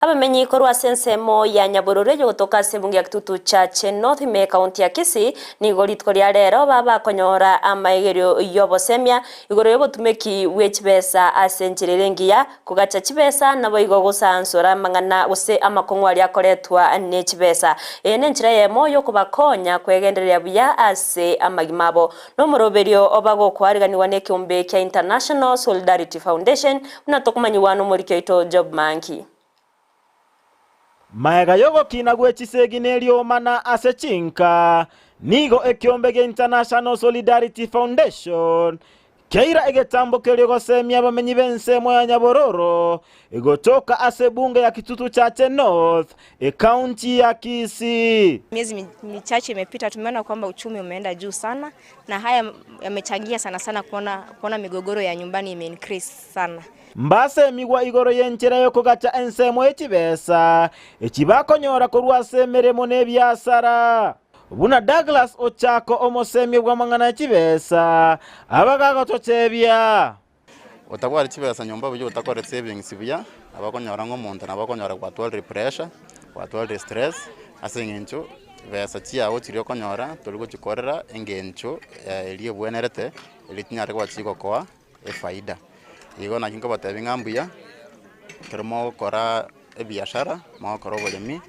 Abamenyi korwa ase ensemo ya Nyabororo eyogotoka ase ebunge ya Kitutu Chache North ime ekaunti ya Kisii nigo rituko ria rero babakonyora amaegerio y'obosemia igoro y'obotumeki bwe chibesa ase enchera ere engiya, kogacha chibesa naboigo gosansora amang'ana gose amakong'u aria akoretwa ne chibesa. Eye nenchera eyemo yokobakonya kwegendereria buya ase amagima abo. Nomoroberio obagokoariganigwa nekeombe kia International Solidarity Foundation buna tokomanyigwa nomoriki oito Job Manki. Magega y'ogokina gwe chisegi neriomana ase chinka, nigo ekeombe gia International Solidarity Foundation kiaira egetambo keria gosemia abamenyi b'ensemo ya Nyabororo egotoka ase ebunge ya Kitutu Chache North, ekaunti ya Kisii. Miezi michache imepita tumeona kwamba uchumi umeenda juu sana na haya yamechangia sana sana kuona, kuona migogoro ya nyumbani ime increase sana. Mbasemigwa igoro y'enchera y'okogacha ensemo ye chibesa echi bakonyora korwa ase emeremo na ebiasara. Buna Douglas Ochako omosemia bw'amang'ana e chibesa abagagototebia. Otabwati chibesa nyomba buya otakore savings buya, nabo okonyora ng'a omonto nabo okonyora gwatwarire pressure, gwatwarire stress, ase eng'encho besa chiago chiria okonyora tori gochikorera eng'encho eria ebwenerete eria chinyare koba chigokoa efaida. Igo naki nkobatebia ng'a mbuya, ekero mogokora ebiashara, mogokora oboremi,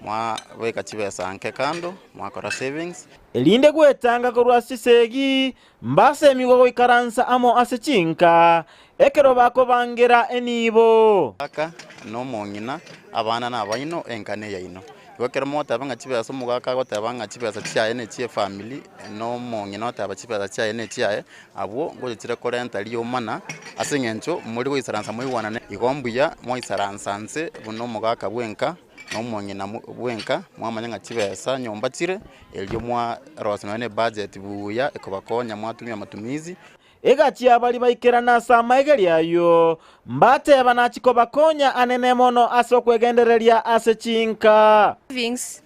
mwabeka chibesa nke kando, mwakora savings. Erinde gwetanga korwa ase chisegi, Mbasemigwe goikaransa amo ase chinka ekero bakobangera enibo. Omogaka na omong'ina, abana na abaino, enka neyaino. Igo ekero mogoteba ng'a chibesa omogaka agoteba ng'a chibesa chiaye ne chi'efamiri, na omong'ina oteba chibesa chiaye ne chiaye, abwo ngochire korenta riomana ase eng'encho more goisaransa moigwanane. Igo mbuya mwaisaransa nse buna omogaka bw'enka. na omong'ina bwenka, mwamanya ng'a chibesa nyomba chire, erio mwarosia nonya na ebudget buya ekobakonya mwatumia matumizi. Egachia baria baikerana ase amaegerio ayio, mbateba nachie kobakonya anene mono ase okwegendereria ase chinka. Savings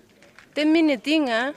temineti ng'a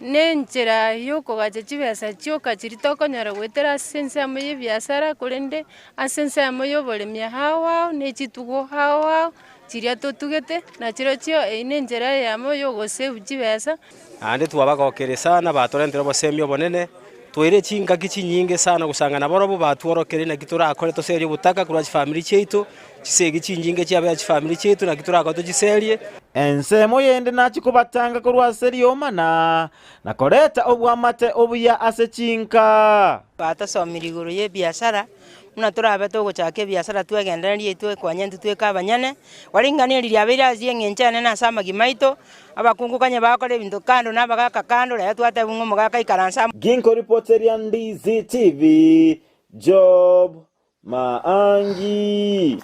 nenchera yokogacha chibesa chioka chiria tokonyora goetera ase ensemo ya ebiasara korende ase ensemo ya oboremi ao ao na echitugo ao ao chiria totugete nachirochio eyio na enchera eyemo ya ogosave chibesa. Naende twabagokeire sana, batorentire obosemi obonene, Toire chingaki chinyinge sana gosangana barobwo batworokererie naki torakore toserie obotaka korwa chifamiri chiaito, chisegi chinyinge chiabera chifamiri chiaito naki torakore tochiserie. Ensemo yende nachie kobatanga korwa ase riomana, na koreta obwamate obuya ase chinka. Batosomirie igoro y'ebiasara, buna torabe togochaka ebiasara twegendererie twekwanye intwe tweke abanyene, Ring'ana eri riabeire ase engencho enene ase amagima aito, abakungu kanya bakora ebinto kando na abagaaka kando, rero twatebwa ng'a omogaka aikaranse amo. Ginkoripoteria Ndizi TV, Job Maangi.